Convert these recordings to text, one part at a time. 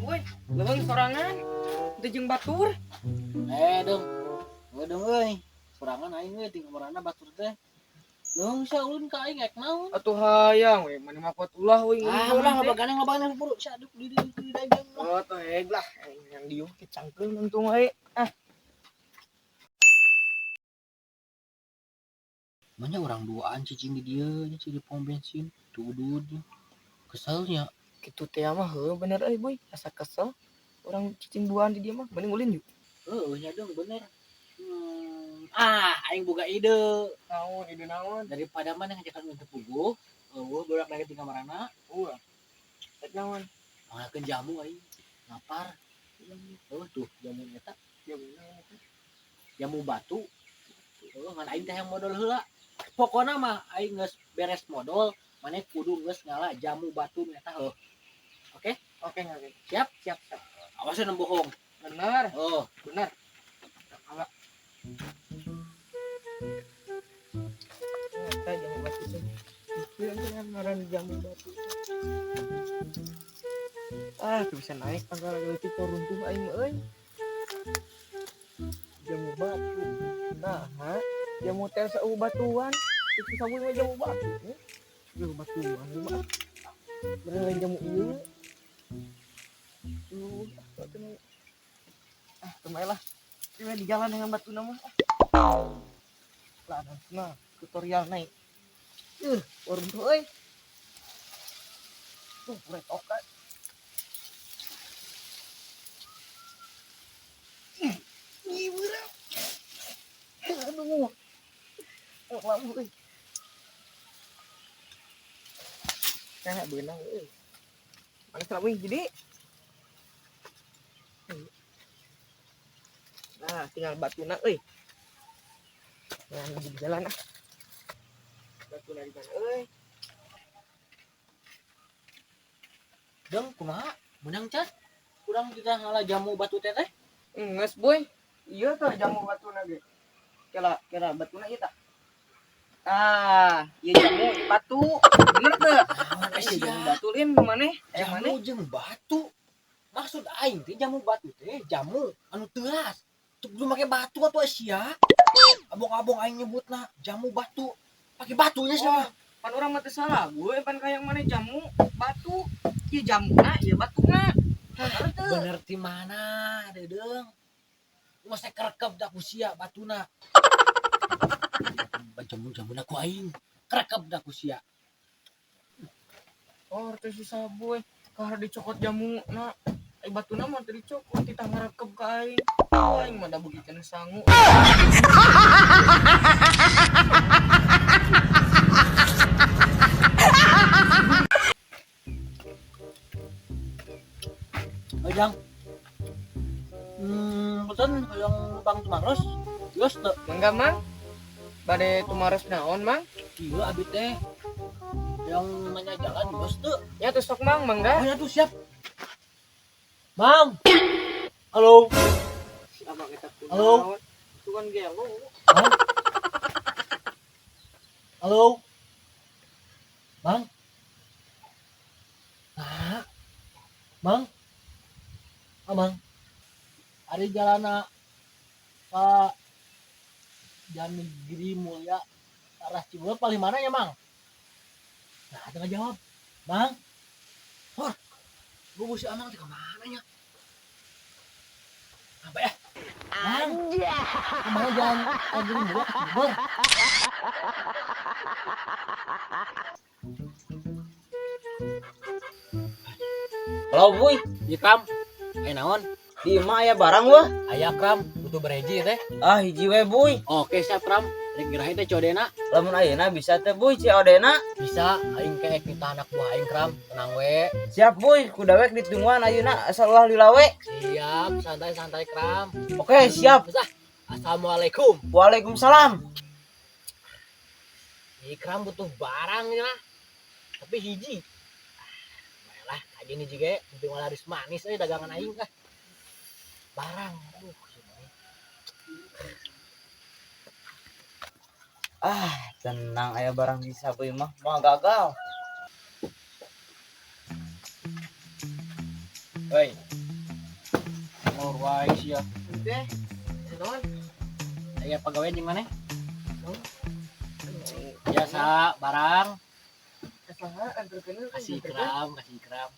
Boy, leuweung sorangan. Teu jeung batur. Dong. Heuh dong euy. Sorangan aing euy ting kamarana batur teh. Leung sia ulun ka aing ek naon? Atuh hayang we, mani mah kuat ulah we. Ah, ulah loba ganeng buru sia duk di di dagang. Oh, tuh heg lah. Yang dieu ke cangkeul untung we. Ah. Mana orang duaan cicing di dieu nya di pom bensin, tuh keselnya. Kitu teh mah heuh bener euy, Boy. Asa kesel. Orang cicing duaan di dieu mah, mending ulin yuk. Heuh nya dong bener. Ah, aing boga ide. Naon ide naon? Daripada mana ngajakan untuk puguh, eueuh borak lagi di kamarana. Ulah. Rek naon? Manggakeun jamu aing. Lapar. Heuh tuh jamu eta, Jamu naon eta? Jamu batu. Heuh ngan aing teh yang modal heula. Pokona mah aing geus beres modal, maneh kudu geus ngala jamu batu eta heuh. Oke? Oke, oke. Siap? Siap, siap. Awas ya bohong. Bener. Oh, bener. Ala. Eta jamu batu teh. Itu yang ngaran jamu batu. Ah, tuh bisa naik tanggal leutik runtuh aing mah euy. Jamu batu. Nah, ha? Jamu teh saueuh batuan. Itu sabuy mah jamu batu. Jamu batuan mah. Bener lain jamu ieu. Tuh, batu nih. Ah, lumayan lah. Ini di jalan dengan batu nama. Lah, nah, tutorial naik. Runtuh euy. Tuh, retokan. Ih, berat. Aduh. Oh, lama euy. Nah, beunang euy. Mana selama jadi? Nah, tinggal batuna euy. Nah, lagi di jalan ah. Batuna di mana euy? Dong, kumaha? Menang cat? Kurang kita ngala jamu batu teh teh? Geus, Boy. Iya tuh jamu batuna ge. Kela, kela batuna ieu tah. Ah, ieu jamu ieu batu. Bener teu? Naon Iya, jamu sia? batu lin maneh? Jamu Maneh? jeung batu. Maksud aing teh jamu batu teh jamu anu teuas. Teu kudu make batu atuh sia. Abong-abong aing nyebutna jamu batu. Pake batunya sia mah. Oh, pan urang mah teu salah, boy. Pan kayang maneh jamu batu. Ieu jamuna, ieu batuna. Bener teu? Bener ti mana, Dedeung? Masa kerekep da ku sia batuna. Jamu-jamuna ku aing. Kerekep da ku sia. Oh, teh susah boy. Kahar dicokot jamu na. Batuna mah teu dicokot, titah ngarekep ka aing. Aing mah da begitu sangu. Ojang. Pesen hoyong Bang Tumaros. Geus teu? Mangga, Mang. Bade tumaros naon, Mang? Ieu abi teh. Yang nanya jalan geus teu? Ya tuh sok, Mang, mangga. Oh, ya tuh siap. Mang. Halo. Si abang eta kunaon? Halo. Itu kan gelo. Mang. Halo. Mang. Nah. Mang. Amang. Ari jalana ka Jalan Negeri Mulia arah Cibuleuk paling mana ya, Mang? Nah, ada nggak jawab. Mang. Hor. Gua si Amang teh ke mana nya? Apa ya? Mang. Kemana jalan Negeri Mulia ke Cibuleuk? Halo, Boy. Iya, Kram. Aya naon? Di imah aya barang wah. Aya, Kram. Butuh bereji teh. Ah, hiji we, Boy. Oke, siap, Kram. Rek gerahin teh COD-na. Lamun ayeuna bisa teh, Boy, COD-na. Bisa, aing ke ek nitah anak buah aing, Kram. Tenang we. Siap, Boy. Ku dawek ditungguan ayeuna asal ulah lila we. Siap, santai-santai, Kram. Oke, siap. Bisa. Assalamualaikum. Waalaikumsalam. Ih, Kram butuh barang ya. Tapi hiji. Ah, lah, aja nih juga penting laris manis euy dagangan aing lah. Barang. Aduh, ini. Ah, tenang aya barang bisa Boy mah, moal gagal. Hei. Molor wae sia. Teh. Naon? Aya pagawean jeung maneh? Biasa barang Saha anterkeun kasih ikram, kasih ikram.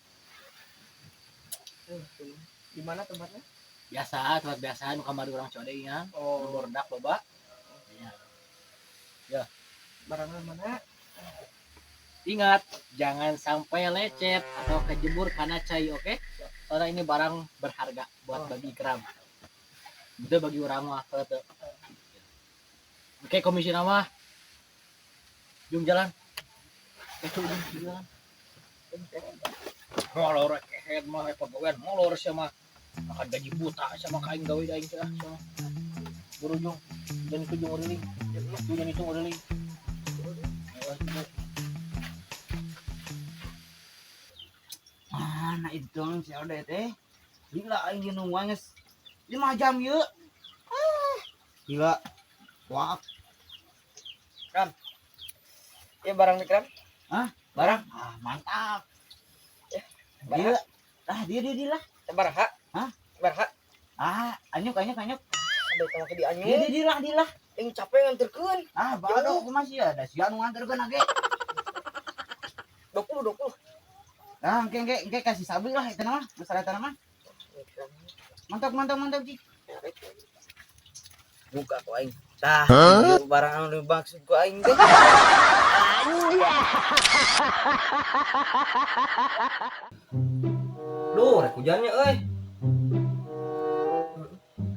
Di mana tempatnya? Biasa, tempat biasa nu kamari urang code nya. Oh, Bordak loba. Ya. Barangan mana? Ingat, jangan sampai lecet atau kejebur karena cai, oke? Okay? Soalnya ini barang berharga buat bagi ikram. Itu bagi orang mah kalau. Oke, komisi nama. Jung jalan. Itu jung jalan. Molor kehed mah pagawean molor sia mah. Makan gaji buta sama kain gawe aing teh sama. Buru jung. Dan itu jung uriling. Jangan itu uriling. Mana itu si Ode teh? Gila aing nungguan geus 5 jam ieu. Ah, gila. Wah. Kram. Ya barang nih, Kram. Hah? Barang? Ah, mantap. Ya, dia. Ah, dia dia lah. Barha. Hah? Barha. Ah, anyuk anyuk anyuk. Aduh, kalau ke dianyuk. Dia dia lah, dia lah. Yang capek nganterkeun. Ah, baru kumaha sih ya? Da sia nu nganterkeun age. 20 20. Ah, engke engke engke kasih sabi lah eta mah, masalah eta mah. Mantap mantap mantap, Cik. Buka ku aing. Tah, barang anu dimaksud ku aing teh. Duh, rek hujannya euy.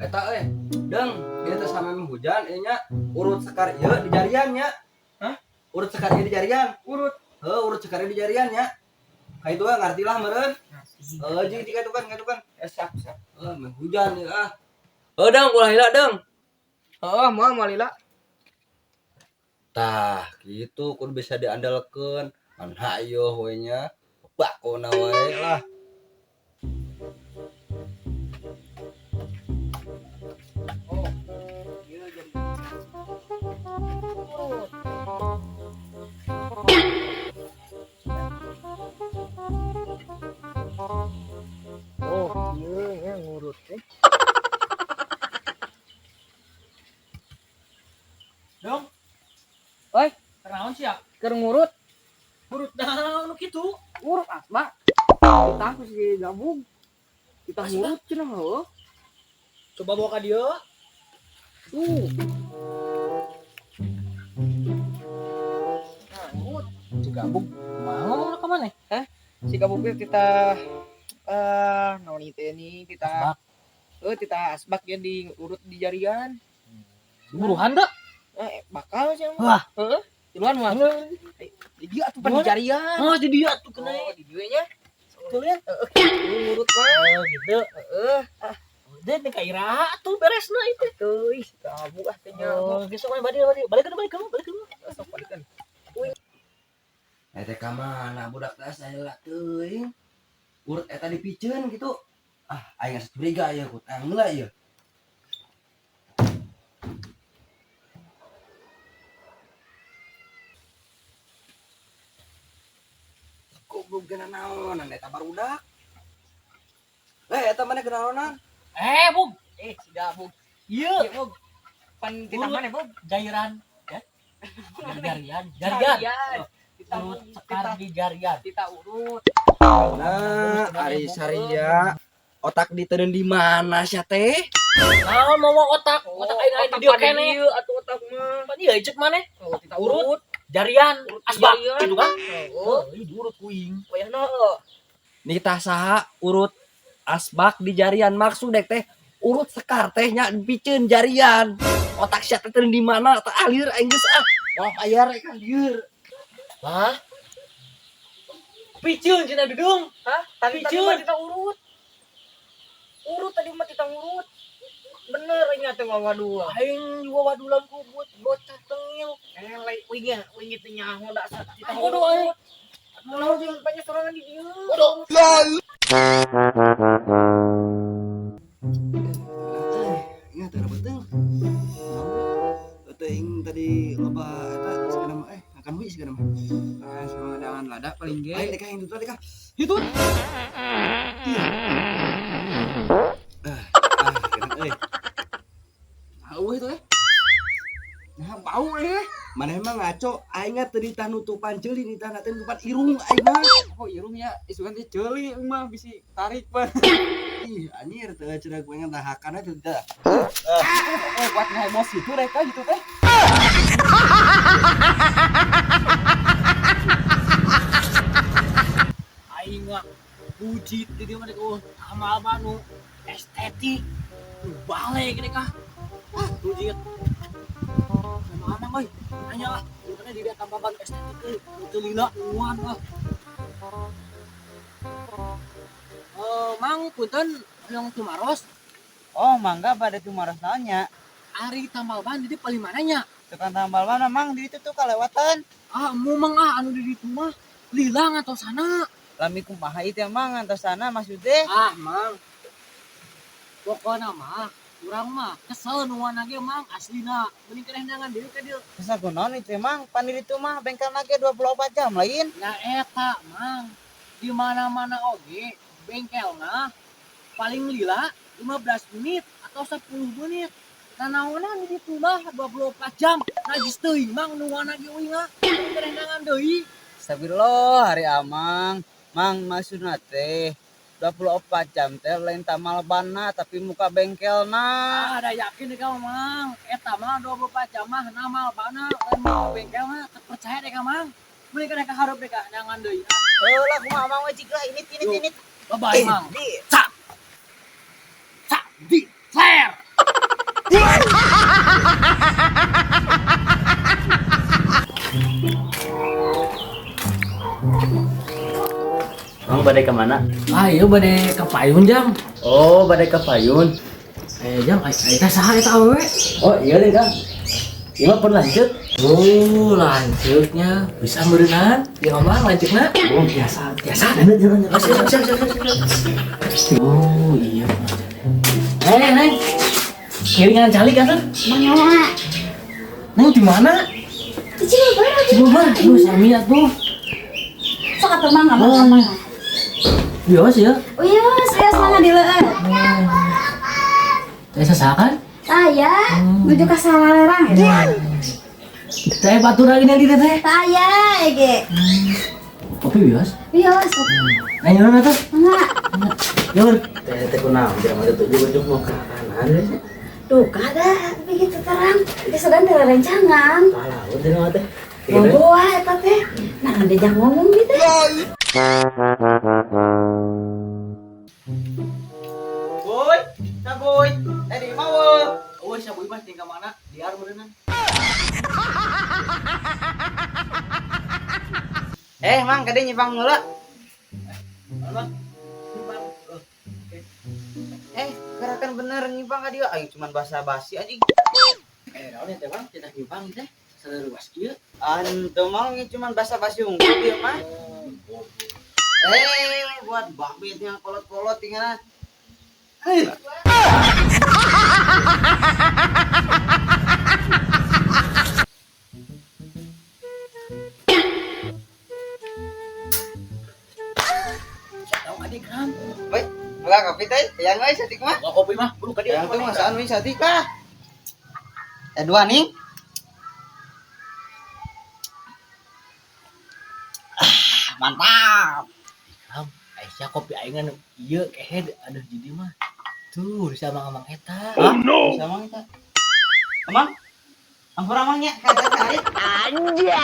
Eta euy, deung, ieu teh sameme hujan ieu nya urut sekar ieu di jarian nya. Hah? Urut sekar ieu di jarian. Urut. Heuh, urut sekar ieu di jarian nya. Ka itu ngarti lah meureun. Heuh, jeung jika itu kan, ka itu kan. Siap, siap. Heuh, meh hujan ieu ah. Heuh, deung ulah lila deung. Heeh, moal moal lila. Tah, kitu kudu bisa diandalkeun. Ngan hayoh we nya. Bakona wae lah. Oh, ieu jadi. Oh, ieu nya ngurut teh. Dong. Oi, kenaon sia? Keur ngurut. Ngurut naon nu kitu? Ngurut asma. Kita ku si gabung. Kita ngurut cenah heuh. Coba bawa ka dieu. Tuh. Nah, ngurut. Si gabung mau ka mana? Hah? Si gabung teh kita naon ieu teh nih kita asbak. Kita asbak ya di urut di jarian. Buruhan da? Bakal sih. Wah. Heeh. Duluan mah. Di dia atuh pan di jarian. Oh, di dia atuh kena. Oh, di dieu nya. Tuh ya. Ngurut mah. Oh, gitu. Heeh. Udah teh ka iraha atuh beresna itu. Tuh, ih, gabung ah teh nya. Oh, geus sok balik balik. Balikeun balikeun balikeun. Sok balikeun. Eta ka mana budak teh saya teuing. Urut eta dipiceun gitu. Ah, aing asa curiga ieu ku tang heula ieu. Goblok geuna naonan eta barudak. Eta mana kenaonan? Bung. Si gabung. Ieu, Ieu, Bung. Pan kita mana, Bung? Jairan, ya. Jarian, jarian. Kita urut sekar di jarian. Kita urut. Nah, ari saria otak diteun di mana sia teh? Naon mau otak? Otak aing aya di dieu keneh. Atuh otak mah. Pan ieu ceuk maneh? Oh, kita urut. Jarian, asbak gitu kan? Oh, ieu diurut kuing. Wayahna heuh. Nitah saha urut asbak di jarian maksud dek teh urut sekar teh nya dipiceun jarian. Otak sia teh di mana teh alir aing geus ah. Maaf ayar rek lieur. Hah? Piceun cenah dudung. Hah? Tadi tadi mah kita urut. Urut tadi mah kita ngurut. Bener ingat teh waduh. Aing juga wadulan ku buat bocah tengil. Elek uing uing teh nyaho da kita ngurut aing. Lalu jeung banyak sorangan di dieu. Bodoh. Ingat ada betul. Teuing tadi loba eta segala mah akan hui segala mah. Ah, sama dangan lada paling ge. Aing deka hitut deka. Hitut. Iya. Ngaco, aing teu ditah nutupan ceuli, nitah teh nutupan irung aing mah. Oh, irung ya, isukan teh ceuli mah bisi tarik pan. Ih, anjir teu cenah gue ngan hakana teu teu. Eh, buat nggak emosi itu mereka gitu teh. Aing mah bujit di dieu mah oh amal nu estetik. Balik ini kah? Ah, bujit. Sama amang euy. Nanya lah, gimana di dia tambah ban estetik euy. Teu lila nungguan lah. Eh, Mang punten yang tumaros. Oh, mangga pada tumaros naonnya. Ari tambal ban di paling mananya? Tukang tambal ban mang di itu tuh kalewatan. Ah, emu mang ah anu di ditu mah lila ngatosana. Lami kumaha ieu teh mang ngatosana maksudnya? Ah, mang. Pokona mah urang mah kesel nuan ge mang aslina. Mending keneh nangan deui ka dieu. Kesel kunaon ieu mang? Pan di ditu mah bengkel ge 24 jam lain. Nah eta mang. Di mana-mana oge bengkelna paling lila 15 menit atau 10 menit. Nah naonan di ditu mah 24 jam. Najis teuing mang nuan ge euy mah. Mending keneh nangan deui. Astagfirullah hari amang. Mang maksudna teh 24 jam teh lain tamal banna tapi muka bengkelna. Ah, ada yakin deh kamu mang. Eta mah 24 jam mah namal bana lain muka bengkelna terpercaya deh kamu mang. Mending keneh ka hareup deh ka nangan deui. Heuh lah kumaha amang we cik lah ini ini ini. Bye bye mang. Cak. Cak di flare. Mang badai ke mana? Ah, iya badai ke payun jam. Oh, badai ke payun. Eh jam, ai teh saha eta awewe? Oh, iya deh, Kang. Iya mah pun lanjut. Oh, lanjutnya bisa meureunan. Ya mah lanjutna. Oh, biasa. Biasa. Lanjut, lanjut, lanjut. Siap, siap, siap, siap. Oh, iya. Eh, Neng. Ngiringan calik atuh. Mangga. Neng di mana? Di Cibobar. Cibobar. Duh, sami atuh. Sok atuh mangga. Oh, Mangga. Biasa ya. Oh iya, saya mangga di leueut. Teh sasakan? Saya menuju ke Salalerang ya. Teh batur lagi nanti teh. Saya ege. Kopi biasa. Bios. Neng nyuruh atuh. Mangga. Nyur. Teh teh kunaon jelema teh ujug-ujug mau ke kanan geus. Duh, kada begitu terang. Geus teh rencangan. Palaun teh mah teh. Boboa eta teh. Nah, ada jang ngomong gitu. Boy, nah boy. Di mau. Oh, siapa mah tinggal mana? Diar meureunna. Eh, mang kade nyipang heula. Eh, gerakan bener nyipang ka dieu. Aing cuman basa-basi anjing. Eh, naon teh Bang? Cenah nyipang teh. Saluas kieu. Antum mang cuman basa-basi unggul ieu mah. Eh, buat babit yang kolot-kolot tinggal. Eh. Tahu adik kan? Woi, buka kopi teh, yang euy satik mah. Buka kopi mah, buru ka dieu. Yang tuh masaan euy satik lah. Dua nih. Mantap. Ikram, Aisyah kopi aing anu ieu kehed aduh jadi mah. Tuh, bisa amang-amang eta. Oh no. Bisa amang eta. Amang? Ampura amangnya kayak tarik. Anjay.